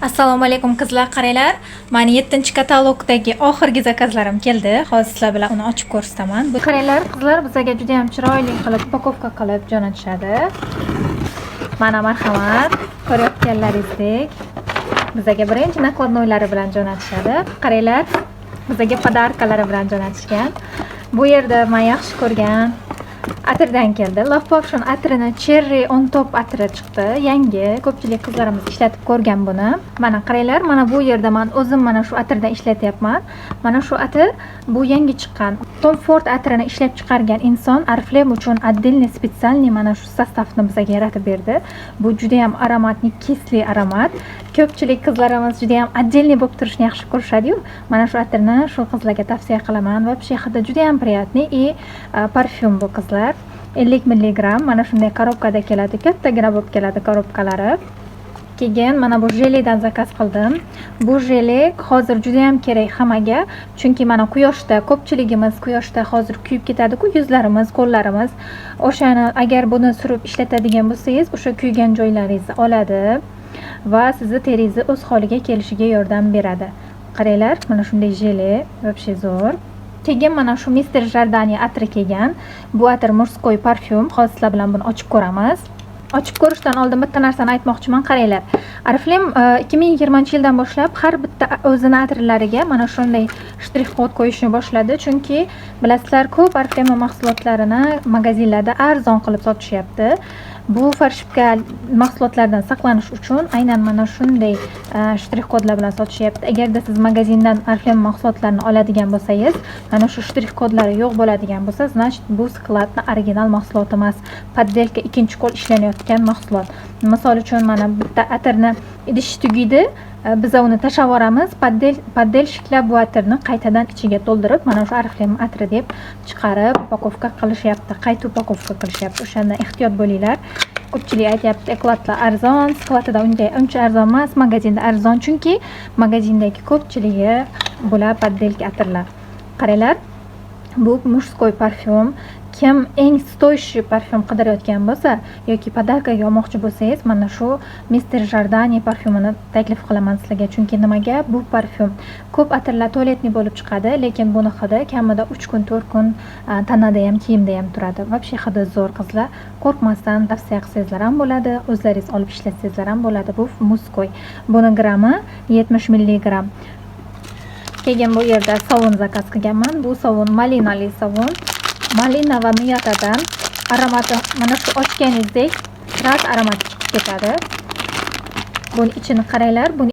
Assalomu alaykum, qizlar, qaranglar. Mani 7-katalogdagi oxirgi zakazlarim keldi. Hozir sizlar bilan uni ochib ko'rsataman. Qaranglar, qizlar, bizga juda ham chiroyli qilib упаковка qilib jo'natishadi. Mana, marhamat, ko'rayotganlaringizdek, bizga birinchi накладной lari bilan jo'natishadi. Qaranglar, bizga подарка lari bilan jo'natishgan. Bu yerda men yaxshi ko'rgan atirdan keldi. Love Potion atirini Cherry on Top atiri chiqdi. Yangi, ko'pchilik qizlarimiz ishlatib ko'rgan buni. Mana, qaranglar, mana bu yerda men o'zim mana shu atirdan ishlatyapman. Mana shu atir, bu yangi chiqqan. Tom Ford atirini ishlab chiqargan inson Oriflame uchun отдельный, специальный mana shu состав ni bizga yaratib berdi. Bu juda ham ароматный, кислый аромат. Ko'pchilik qizlarimiz juda ham отдельный bo'lib turishni yaxshi ko'rishadi-yu. Mana shu atirni shu qizlarga tavsiya qilaman. Вообще hidi juda ham приятный и parfyum bu, qizlar. 50 milligramm mana shunday коробка da keladi. Kattagina bo'lib keladi коробка lari. Keyin mana bu jelidan zakaz qildim. Bu jeli hozir juda ham kerak hammaga, chunki mana quyoshda ko'pchiligimiz, quyoshda hozir kuyib ketadi-ku yuzlarimiz, qo'llarimiz. O'shani agar buni surib ishlatadigan bo'lsangiz, o'sha kuygan joylaringizni oladi va sizni teringizni o'z holiga kelishiga yordam beradi. Qaranglar, mana shunday jeli, вообще zo'r. Keyin mana shu Mister Jardani atri kelgan. Bu atir мужской parfyum. Hozir sizlar bilan buni ochib ko'ramiz. Ochib ko'rishdan oldin bitta narsani aytmoqchiman, qaranglar. Oriflame 2020-yildan boshlab har bitta o'zini atirlariga mana shunday shtrix kod qo'yishni boshladi, chunki bilasizlar, ko'p Oriflame mahsulotlarini magazinlarda arzon qilib sotishyapti. Bu фальшивка mahsulotlardan saqlanish uchun aynan mana shunday shtrix kodlar bilan sotishyapti. Agarda siz magazindan Oriflame mahsulotlarini oladigan bo'lsangiz, mana shu shtrix kodlari yo'q bo'ladigan bo'lsa, значит, bu skladni original mahsulot emas, подделка, ikkinchi qo'l ishlanayotgan mahsulot. Misol uchun, mana bitta atirni idishi tugaydi, biza uni tashlab yuboramiz, поддельщик lar bu atirni qaytadan ichiga to'ldirib, mana shu Oriflame atri deb chiqarib, упаковка qilishyapti, qayta упаковка qilishyapti. O'shandan ehtiyot bo'linglar. Ko'pchilik aytyapti, eklatlar arzon, skladida unga uncha arzon emas, magazinda arzon, chunki magazindagi ko'pchiligi bular подделка atirlar. Qaranglar, bu мужской parfyum. Kim eng стоящий parfyum qidirayotgan bo'lsa yoki подарка ga olmoqchi bo'lsangiz, mana shu Mister Jardani parfyumini taklif qilaman sizlarga. Chunki nimaga? Bu parfyum, ko'p atirlar туалетный bo'lib chiqadi, lekin buni hidi kamida 3 kun, 4 kun tanada ham, kiyimda ham turadi. Вообще hidi zo'r, qizlar. Qo'rqmasdan tavsiya qilsangizlar ham bo'ladi, o'zlaringiz olib ishlatsangizlar ham bo'ladi. Bu мужской. Buni grammi 70 milligramm. Keyin bu yerda sovun zakaz qilganman. Bu sovun malinali sovun. Malina va miyatadan аромат i, mana shu ochganingizdek, сразу аромат i chiqib ketadi. Buni ichini qaranglar. Buni